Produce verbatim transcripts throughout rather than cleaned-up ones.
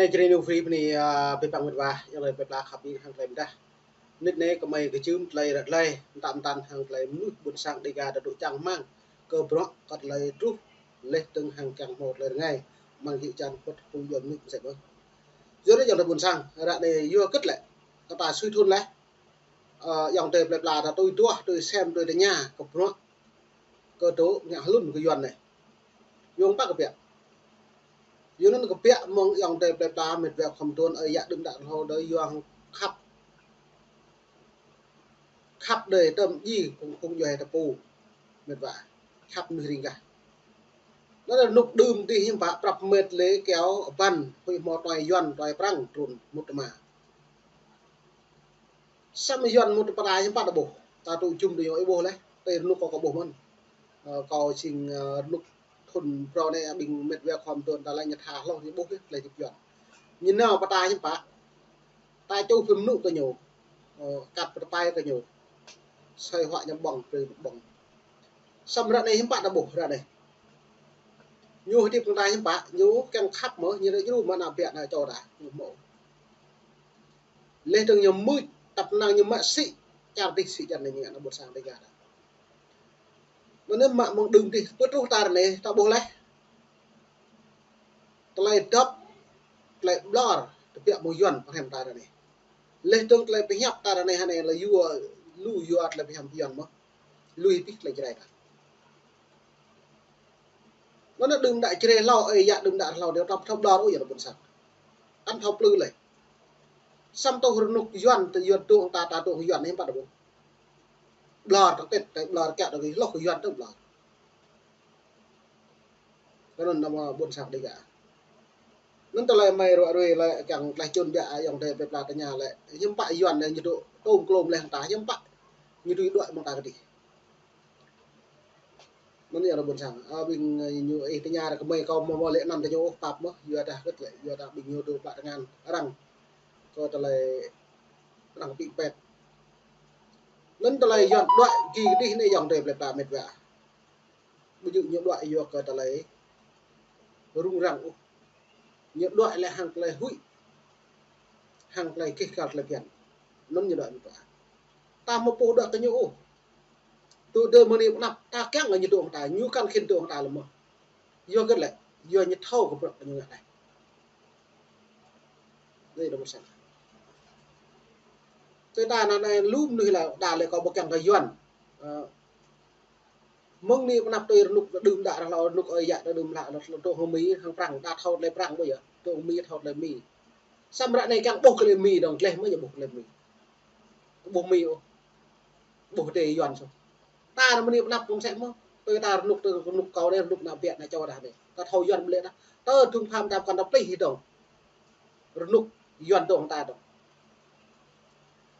Anai Jrai New Free bơni, a, abih bang met wa, ayŏng adơi plơi pla khăp hing hăng tơlơi mơdah. Mơnit anai gơmơi kơjưm tơlơi ră tơlơi, mơtam mơtam hăng tơlơi mơnuih ƀôn sang Dega ta dŏ čang rơmang kơ bruă kơ tơlơi truh, laih dơ̆ng hăng kiăng hmâo tơlơi rơngai, mơ̆ng jĕ jăn pơ̆t phung djuai mơnuih mơsĕ mơ̆n. Yua anŭn ayŏng adơi ƀôn sang, ră anai yua hơget lĕ, kơ ta sui thun laih, ơ, ayŏng adơi plơi pla ta tui duah, tui sem, tui tơña, kơ bruă kơ dŏ ngă hlŭn kơ Yuan anai. Yua hơget kơbiă. Yua anŭn kơbiă mơ̆ng ayŏng adơi plơi pla met wa khŏm tuan ơi yă đưm đă hlâo đơi yua hăng khăp. Khăp đơi tơm ji phung, phung djuai ta pô. Met wa. Khăp mơnuih ring gah. Anŭn rơnŭk đưm dih hiư̆m pă prăp met lĕ kơyâo abăn, huĭ hmâo tơlơi Yuan, tơlơi Prăng, trŭn mŭt tơma. Samơ̆ Yuan mŭt tơma ta hiư̆m pă ta ƀuh. Ta tŭ jum tui ñu ih ƀuh laih. Tơl rơnŭk kâo kâo ƀuh mơ̆n. Ơ, kâo jing, ơ, rơnŭk thun phrâo anai ƀing met wa khŏm tuan ta lĕ ñu tha hloh ñu ƀuh yơh, tơlơi hơdip Yuan. Ñu nao pơ ta hiư̆m pă. Ta čuh phim mơnŭ kơ ñu. Ơ, kăt pơtơpai kơ ñu. Sơi huă ñu ƀơ̆ng, brơi ƀơ̆ng. Samơ̆ ră anai hiư̆m pă ta ƀuh ră anai. Ñu hơdip hăng ta hiư̆m pă, ñu kiăng khăp mơ̆, ñu rơ̆ djru mă ană biă ană čô ta, ñu hmâo. Laih dơ̆ng ñu mưč, tăp năng ñu mă sĭ, čar dih sĭ jăn anai ñu ngă ană ƀôn sang Dega ta. Anŭn mă mơ̆ng đưm dih, pơtruh ta ră anai, ta ƀuh laih. Tơlơi dŏp, tơlơi ƀlŏr, tơbiă mơ̆ng Yuan pơhrăm ta ră anai. Laih dơ̆ng tơlơi pơhiăp ta ră anai hơnai lĕ yua, lu yua tơlơi pơhiăp Yuan mơ̆n. Lui abih tơlơi Jrai ta. Anŭn đưm đă Jrai hlâo, ơi yă đưm đă hlâo, dêh tơm thâo ƀlŏr ôh ayŏng adơi ƀôn sang. Tơm thâo plư lĕ. Samơ̆ tơl rơnŭk Yuan, tơ Yuan dŏ hăng ta, ta dŏ hăng Yuan anai hiư̆m pă ta ƀuh. Ƀlŏr tơl tĕt, tơl ƀlŏr kiăng dŏ kơ hloh kơ Yuan tơl ƀlŏr. Kơ anŭn ană ƀôn sang Dega. Anŭn tơlơi gơmơi ruă ruai lĕ kiăng tơlơi čun biă ayŏng adơi plơi pla tơña lĕ. Hiư̆m pă Yuan anai ñu dŏ tôm klôm laih hăng ta, hiư̆m pă ñu tui đuaĭ mơ̆ng ta kơdih. Anŭn ayŏng adơi ƀôn sang. Ơ, ƀing ñu ih tơña ră gơmơi kâo hmâo hmâo lĕ anăn tơña ôh pap mơ̆n, yua dah hơget lĕ, yua dah ƀing ñu dŏ plă tơngan arăng. Kơ tơlơi arăng pĭ pet. Anŭn tơlơi Yuan đuaĭ gih kơdih anai ayŏng adơi plơi pla met wa. Ƀu djơ̆ ñu đuaĭ yua kơ tơlơi rŭng răng ôh. Ñu đuaĭ lĕ hăng tơlơi huĭ. Hăng tơlơi gêh gal tơlơi phiăn. Anŭn ñu đuaĭ met wa. Ta hmâo pô đuaĭ kơ ñu ôh. Tŭ dơi mơni pơnăp ta kiăng ñu dŏ hăng ta, ñu kăn khĭn dŏ hăng ta lơ̆m mơ̆n. Yua hơget lĕ, yua ñu thâo kơ bruă kơ ñu ngă anai. Anai đơ̆ng mơ̆ng sang. Tơl ta anai anai lu mơnuih lĕ, đa lĕ kâo ƀu kiăng kơ Yuan. Ơ, mơ̆ng anai pơnăp tui rơnŭk đưm đă hlâo, rơnŭk ơi yă đưm đă hlâo, dŏ hăng Mi, hăng Prăng, đa thâo tơlơi Prăng ƀu yơh, dŏ hăng Mi thâo tơlơi Mi. Samơ̆ ră anai kiăng ƀuh tơlơi Mi dơ̆ng, gleh mơ̆ ñu ƀuh tơlơi Mi. Ƀuh Mi ôh. Ƀuh tơlơi Yuan soh. Ta anai mơni pơnăp kơ mơsĕ mơ̆n. Tui ta rơnŭk, tui rơnŭk kâo anai, rơnŭk ană biă ană čô ta anai. Ta thâo Yuan ƀlĕ ta. Tơ thŭng pham ta pơkŏn ta plih hĭ dơ̆ng. Rơnŭk Yuan dŏ hăng ta dơ̆ng.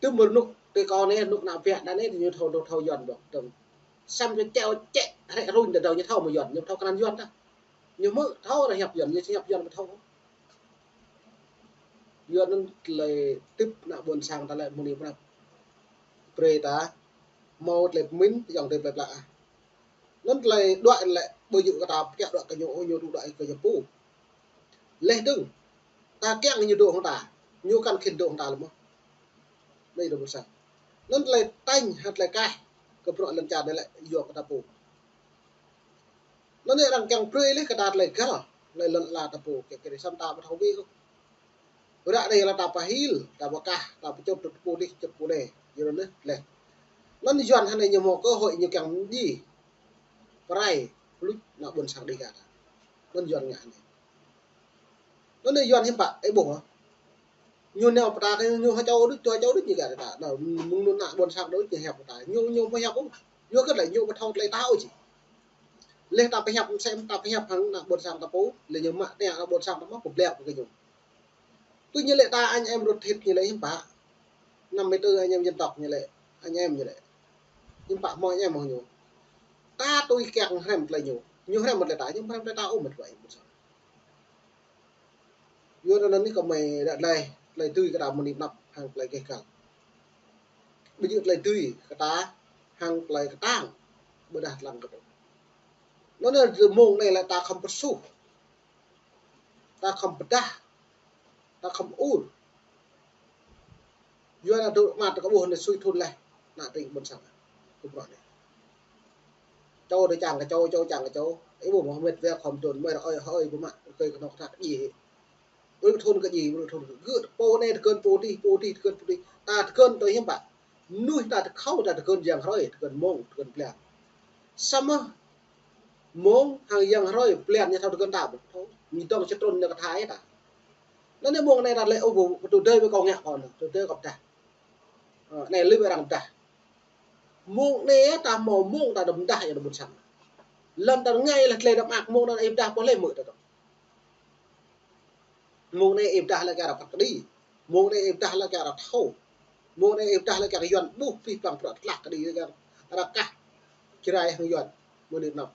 Tơm rơnŭk tui kâo anai, rơnŭk ană biă ta anai, ñu thâo, thâo, thâo Yuan dơ̆ng. Tơm. Samơ̆ ñu čeo čĕ, hrĕ hrŭnh ta dơ̆ng, ñu thâo mơ̆ Yuan, ñu thâo kơ anăn Yuan ta. Ñu hmư̆ thâo ră hiăp Yuan, ñu hiăp Yuan ƀu thâo. Yua anŭn tơlơi tip ană ƀôn sang ta lĕ mơni pơnăp. Brơi ta hmâo tơlơi pơmĭn, ayŏng adơi plơi pla ah. Anŭn tơlơi đuaĭ lĕ, ƀu djơ̆ kơ ta kiăng đuaĭ kơ ñu, ñu tŭ đuaĭ kơ ñu pô. Laih dơ̆ng, ta kiăng ñu dŏ hăng ta, ñu kăn khĭn dŏ hăng ta lơ̆m mơ̆n. Anai ayŏng adơi ƀôn sang. Anŭn tơlơi tañ, hăng tơlơi kaih, kơ bruă lŏn čar anai lĕ, yua kơ ta pô. Anŭn anai arăng kiăng brơi laih kơ ta tơlơi găl, tơlơi lŏn ala ta pô, kơ kơ samơ̆ ta ƀu thâo wĭ ôh. Ră anai lĕ ta pơhil, ta pơkah, ta pơčŭt tơpul dih, čŭt pơpŭ anai, yua anŭn laih. Anŭn Yuan hơnai ñu hmâo cơ hội ñu kiăng mơdjai, pơrai, pơluč ană ƀôn sang Dega ta. Anŭn Yuan ngă anai. Anŭn anai Yuan hiư̆m pă, ih ƀuh hă? Ñu nao pơtă kơ ñu hơčâo đôč, hơčâo đôč ñu gah ta. Anŭn mơ̆ng anŭn ană ƀôn sang đôč ñu hiăp ta. Ñu, ñu ƀu hiăp ôh. Yua kơ lĕ ñu ƀu thâo tơlơi ta ôh či. Laih ta pơhiăp, mơsĕ ta pơhiăp hăng ană ƀôn sang ta pô, lĕ ñu mă tơngia ană ƀôn sang ta mă pơblĕk kơ ñu. Tui ñu lĕ ta anh em ruột thịt ñu lĕ hiư̆m pă. Năm mươi tư anh em dân tộc ñu lĕ, anh em ñu lĕ. Hiư̆m pă hmâo anh em hăng ñu. Ta tui kiăng hrăm tơlơi ñu. Ñu hrăm mơ̆ tơlơi ta, ñu hrăm tơlơi ta ôh mơ̆ tơlơi ƀôn sang. Yua anŭn anai kơ gơmơi đa tơlơi, tơlơi dưi kơ ta mơni pơnăp hăng tơlơi gêh găl. Ƀu djơ̆ tơlơi dưi kơ ta hăng tơlơi kơtang, ƀôdah tơlăng kơtang. Anŭn anai mơ̆ng anai lĕ ta khŏm pơsuh. Ta khŏm pơdah. ta khŏm ur. Yua anŭn dŏ mă ta kơ ƀuh anai sui thun laih. Ană tring ƀôn sang. Kơ bruă anai. Čô dŏ čang kơ čô, čô čang kơ čô. Ih ƀuh mơ̆ mĕt wa khŏm thun, mơi ră ơi, hơi ƀu mă, kơi kơnơ̆ng kơthak djai. Ƀu thun kơ djai, ƀu thun kơ gơ̆, pô anai tơkơn pô adih, pô adih tơkơn pô adih. Ta tơkơn tui hiư̆m pă. Mơnuih ta tơkhâo, ta tơkơn yang hrơi, tơkơn mông, tơkơn blan. Samơ̆ mông hăng yang hrơi blan ñu thâo tơkơn ta ƀu thâo. Ñu dŏng čơtrŭn ñu kơ thai ta. Anŭn anai mông anai ta lĕ ôh ƀu, ƀu tơdơi ƀu kâo ngă kâo anŭn, tơdơi kâo pơdah. Ơ, anai lĕ arăng pơdah. Mông anai ta hmâo mông ta đơ̆m pơdah yơh ƀôn sang. Lŏn ta rơngai lĕ tơlơi đơ̆m ak mông anŭn ih pơdah pô lĕ mơ̆ ta dŏ. Mông anai ih pơdah lĕ kơ arăng phat kơđi. Mông anai ih pơdah lĕ kơ arăng thâo. Mông anai ih pơdah lĕ kơ arăng Yuan ƀuh pih păng prăk tlak kơđi lĕ kơ arăng kah Jrai hăng Yuan. Mơ̆ng anai nŏ.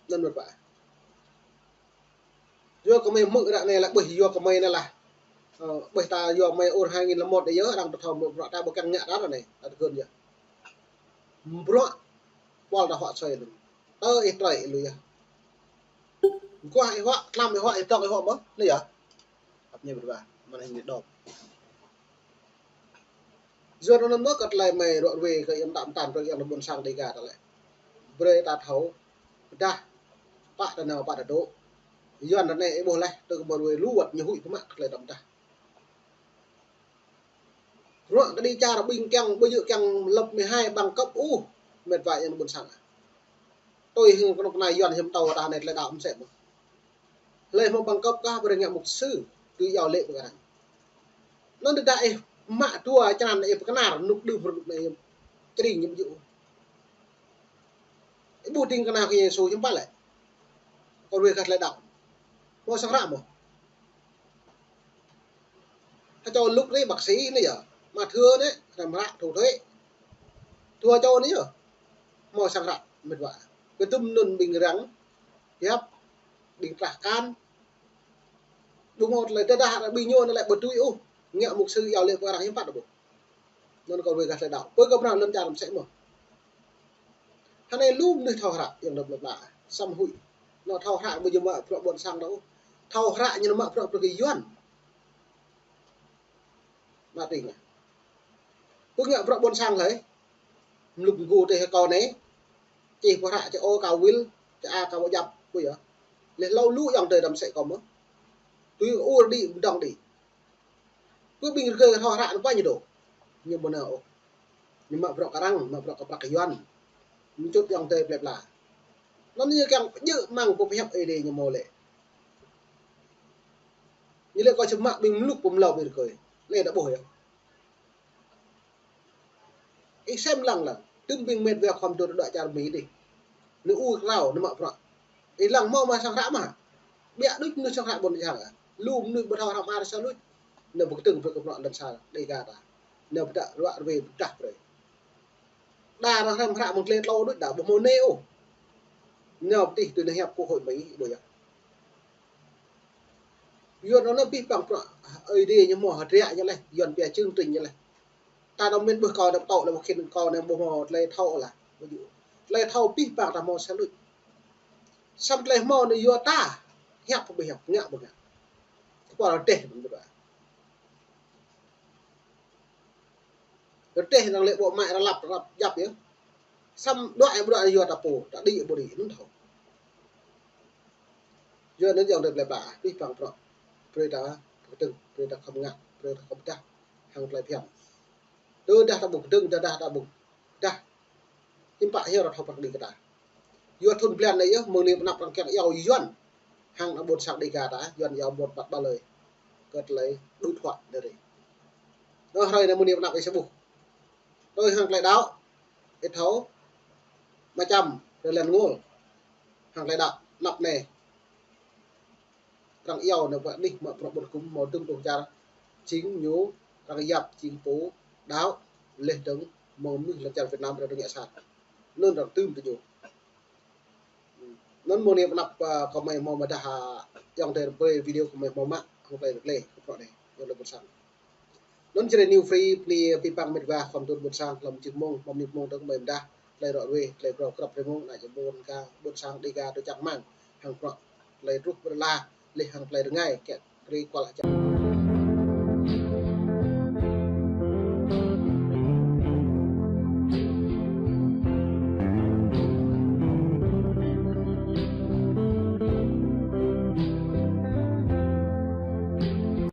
Anŭn mơ̆ pă. Yua kơ mơi hmư̆ ră anai lĕ ƀuh yua kơ mơi anai lah. Ơ, ƀuh ta yua mơi ur hai nghìn lăm mốt anai yơh, arăng ƀu thâo mơ̆ bruă ta ƀu kiăng ngă ta anai, ta tơgơ̆n yơh. Bruă ƀol ta huă soi anŭn. Tơ ih trơi ih lui yơh. Guah ih huă, tlam ih huă, ih dŏng ih huă mơ̆, anai yơh. Ăp ñe ƀu ba, mơ̆n anai ñu dŏ. Yua anŭn mơ̆ kơ tơlơi mơi ră ruai kơ yơ̆ng đăm tan brơi yơ̆ng ƀôn sang Dêga ta lĕ. Brơi ta thâo pơdah pă ta nao pă ta dŏ. Yuan ta anai ih ƀuh laih, tơ kơ ƀu ruai lu wơ̆t ñu huĭ pơmă kơ tơlơi đăm pơdah. Bruă kơđi čar ƀing kiăng, ƀu djơ̆ kiăng lớp mười hai bằng cấp ôh, mĕt wa yơ̆ng ƀôn sang. Tui hăng kơnuk kơna Yuan hiư̆m tâo ta anai tơlơi đaŏ mơsĕ mơ̆. Hlơi hmâo bằng cấp kah brơi ngă mục sư, tui iâu laĭ pơkă arăng. Anŭn tơdah ih mă dua črăn ih pơkơnar rơnŭk đưm rơnŭk anai čring ñu ƀu djơ̆. Ih ƀuh ding kơna kơ Yêsu hiư̆m pă lĕ. Kơ ruai kơ tơlơi đaŏ. Hmâo sang hră mơ̆. Hơčâo Luk anai bác sĩ anai yơh. Mathiơ anai, hrăm hră thu thuế. Dua čô anai yơh. Hmâo sang hră mĕt wa. Kơdŭm anŭn ƀing răng, biăp, ƀing trah kan. Ƀu hmâo tơlơi tơdah ƀing ñu anŭn lĕ ƀu tui ôh. Ngă mục sư iâu laĭ pơkă arăng hiư̆m pă ƀu. Anŭn kơ ruai kơ tơlơi đaŏ. Pơ kơ bruă lŏn čar mơsĕ mơ̆. Hơnai lu mơnuih thâo hră yơ̆ng đơ̆m lăp lă. Samơ̆ huĭ. Ñu thâo hră ƀu djơ̆ mă bruă ƀôn sang đaŏ. Thâo hră ñu mă bruă brơi kơ Yuan. Ană tring ah. Pơ ngă bruă ƀôn sang hlơi. Mlŭk mgu tơ hơkâo anai. Čih pơhră čơ ô kâo wil, čơ a kâo djăp, ƀu yơh. Leh hlâo lu yơ̆ng tơ đăm sĕ kâo mơ̆. Tui ur đĭ, mơdŏng đĭ. Pơ ƀing rơgơi thâo hră anŭn pă ñu dŏ. Ñu ƀu nao ôh. Ñu mă bruă kơ arăng, mă bruă kơ prăk Yuan. Mčŭt yơ̆ng tơ plơi pla. Anŭn ñu kiăng pơjơ̆ mơ̆ng pơhiăp Ơi Adai ñu hmâo lĕ. Ñu lĕ kâo čơmă ƀing mlŭk pơmlâo ƀing rơgơi. Anai ta ƀuh yơh. Ih sem lăng lăng, tơm ƀing mĕt wa khŏm dŏ tơdŏ čar Mi dih. Ñu ur krao, ñu mă bruă. Ih lăng hmâo mă sang hră mơ̆. Biă đôč mơnuih sang hră ƀôn sang. Lu mơnuih ƀu thâo hră mơar sa luč. Ñu pơkơdơ̆ng brơi kơ bruă lŏn čar Dêga ta. Ñu pơtă ruă ruai pơdah brơi. Đa arăng hrăm hră mơ̆ng tơlơi tlâo đôč đa ƀu hmâo anai ôh. Ñu pơtih tui anai hiăp kơ hội Mi ƀu yơh. Yuan anŭn pih păng bruă Ơi Adai ñu hmâo hơdră ñu laih, Yuan pia chương trình ñu laih. Ta anŭn mĭn ƀuh kâo anai pơtô lĕ ƀu khĭn kâo anai ƀu hmâo tơlơi thâo lah. Ƀu djơ̆. Tơlơi thâo pih păng ta hmâo sa luč. Samơ̆ tơlơi hmâo anai yua ta. Hiăp ƀu hiăp, ngă ƀu ngă. Kơpal rơdêh mơ̆n ƀu đa. Rơdêh arăng lĕ ƀu mă arăng lăp, lăp djăp yơh. Samơ̆ đuaĭ ƀu đuaĭ yua ta pô, ta đĭ ƀu đĭ, anŭn thâo. Yua anŭn yơ̆ng tơ plơi pla, pih păng bruă. Brơi ta pơkơdơ̆ng, brơi ta khŏm ngă, brơi ta khŏm pơdah, hăng tơlơi phiăn. Tơdah ta ƀu kơdơ̆ng, tơdah ta ƀu pơdah. Hiư̆m pă hiư̆m arăng thâo prăk đĭ kơ ta. Yua thun blan anai yơh, mơ̆ng anai pơ anăp arăng kiăng iâu Yuan. Hăng ană ƀôn sang Dêga ta, Yuan iâu ƀôn păt ƀă lơi. Kơ tơlơi đuaĭ huă anai rai. Anŭn hrơi anai mơ̆ng anai pơ anăp ih sa ƀuh. Tui hăng tơlơi đaŏ. Ih thâo. Mơčăm, tơlơi lĕ ngul. Hăng tơlơi đaŏ, anăp anai. Arăng iâu anai pơ anih mă bruă ƀôn kŭm hmâo dơ̆ng tơ̆ čar. Jing ñu, arăng yap jing pô, đaŏ, leh dơ̆ng, mơ̆ng mơnuih lŏn čar Việt Nam arăng dơ̆ng ngă sat. Anŭn arăng tơm tơ ñu. Anŭn mơ̆ng anai pơ anăp, ơ, kơ mơi hmâo mơdah, ơ, yơ̆ng tơ brơi video kơ mơi hmâo mă, hăng tơlơi rơklê, kơ bruă anai, yơ̆ng tơ ƀôn sang. Anŭn Jrai New Free, bơni pih păng mĕt wa khŏm dŏ ƀôn sang, lăm jơ̆ mông, mơ̆ng anai mông tơ̆ng mơi mơdah, tơlơi ră ruai, tơlơi brâo krăp rơmông, ană jơ̆ ƀôn ka, ƀôn sang Dêga tơčăng rơmang, hăng bruă, tơlơi truh pơrla, leh hăng tơlơi rơngai, kiăng ri kual aja.